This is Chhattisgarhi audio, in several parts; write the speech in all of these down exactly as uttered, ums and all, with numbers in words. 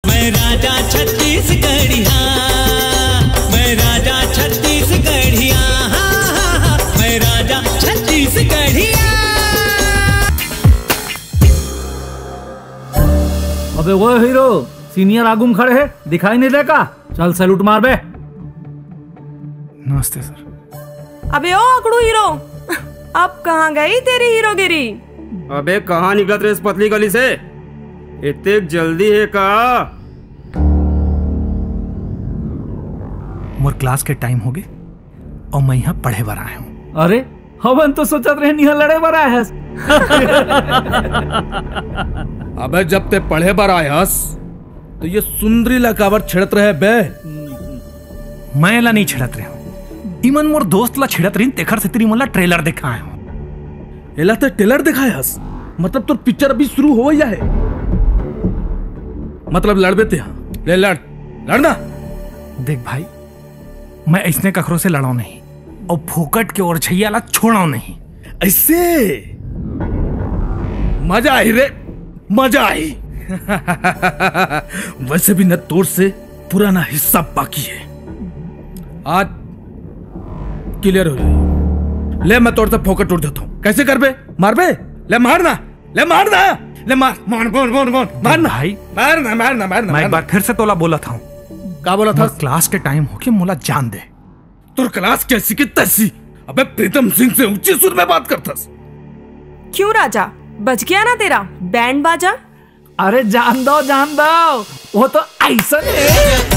मैं राजा छत्तीसगढ़िया, मैं राजा छत्तीसगढ़िया, हाँ, हाँ, हाँ, हाँ, मैं राजा छत्तीसगढ़िया। अबे वो हीरो, सीनियर आगू में खड़े है, दिखाई नहीं दे का? चल सैल्यूट मार बे। नमस्ते सर। अबे ओ अकड़ू हीरो, अब कहाँ गई तेरी हीरोगिरी? अबे कहाँ निकलत रे इस पतली गली से? इतने जल्दी है का? मोर क्लास के टाइम हो गए और मैं यहाँ पढ़े बर आया हूँ। अरे, हमन तो सोचत रहे निहा लड़े बर आए हस। अबे जब ते पढ़े बर आए हस, तो ये सुंदरी ला काबर छेड़त रहे बे? मैं एला नहीं छेड़त रहे हूँ, इमन मोर दोस्त ला छेड़त रहिन, तेखर सेती मोला ट्रेलर दिखाए हूँ। एला ते ट्रेलर दिखाए हस? मतलब तोर पिक्चर अभी शुरू होवइया है? मतलब लड़बे ते हा? ले लड़, लड़ना। देख भाई, मैं ऐसने कखरो से लड़ो नहीं और फोकट के ओरछैया ला छोड़ो नहीं। ऐसे मजा आई रे, मजा आई। वैसे भी न तोर से पुराना हिसाब बाकी है, आज क्लियर हो जाए। ले मैं तोर से फोकट उड़ जाता हूँ। कैसे करबे? मारबे? ले मारना, ले मारना, ले मार, मार, मार, मार, मार, मारना। भाई, मारना, मारना, मारना, मैं एक मारना। बार फिर से तोला बोला था। का बोला था? क्लास के टाइम होके मोला जान दे। तोर क्लास कैसी की तैसी। अबे प्रीतम सिंह से ऊंची सुर में बात करथस। क्यों राजा, बज गया ना तेरा बैंड बाजा? अरे जान दो, जान दो, वो तो ऐसा है।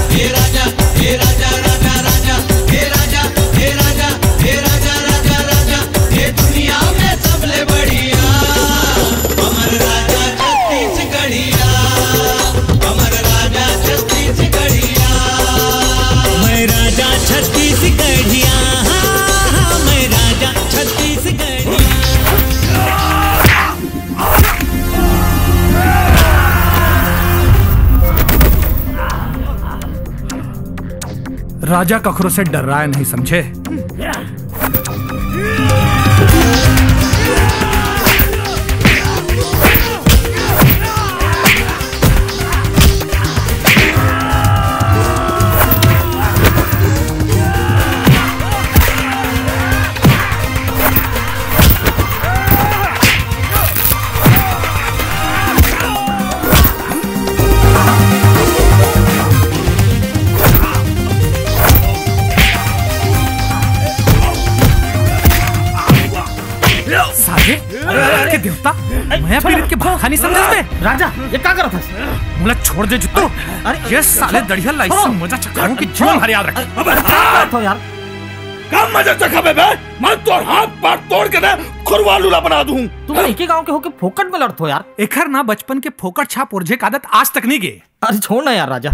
मैं राजा छत्तीसगढ़िया, हाँ, हाँ, मैं राजा छत्तीसगढ़िया। राजा कखरो से डर्राय नहीं, समझे? साले, अरे के देवता, मैं पीरित के भाखा नहीं समझे बे। राजा, ये का करत हस? मोला छोड़ दे जुत्तो। अरे, ये साले दड़िया लाइस से मजा चखाऊं कि जीवन भर याद रखे। अबे का करत हो यार? का मजा चखाबे बे? मैं तोर हाथ पैर तोड़ के ना खुरवा लूला बना दूं। तुम एक ही गांव के होके फोकट में लड़त हो यार। एखर ना बचपन के फोकट छाप ओरझे के आदत आज तक नहीं गे। अरे छोड़ ना यार राजा।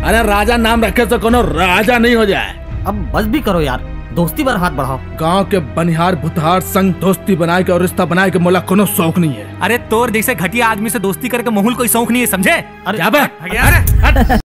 अरे राजा नाम रखे से कोनो राजा नहीं हो जाए। अब बस भी करो यार, दोस्ती पर हाथ बढ़ाओ। गांव के बनिहार भुतहार संग दोस्ती बनाए के और रिश्ता बनाए के मोला कोनो शौक नहीं है। अरे तोर जैसे घटिया आदमी से दोस्ती करके मोहुल कोई शौक नहीं है, समझे? अरे क्या बे? हट, हट, हट।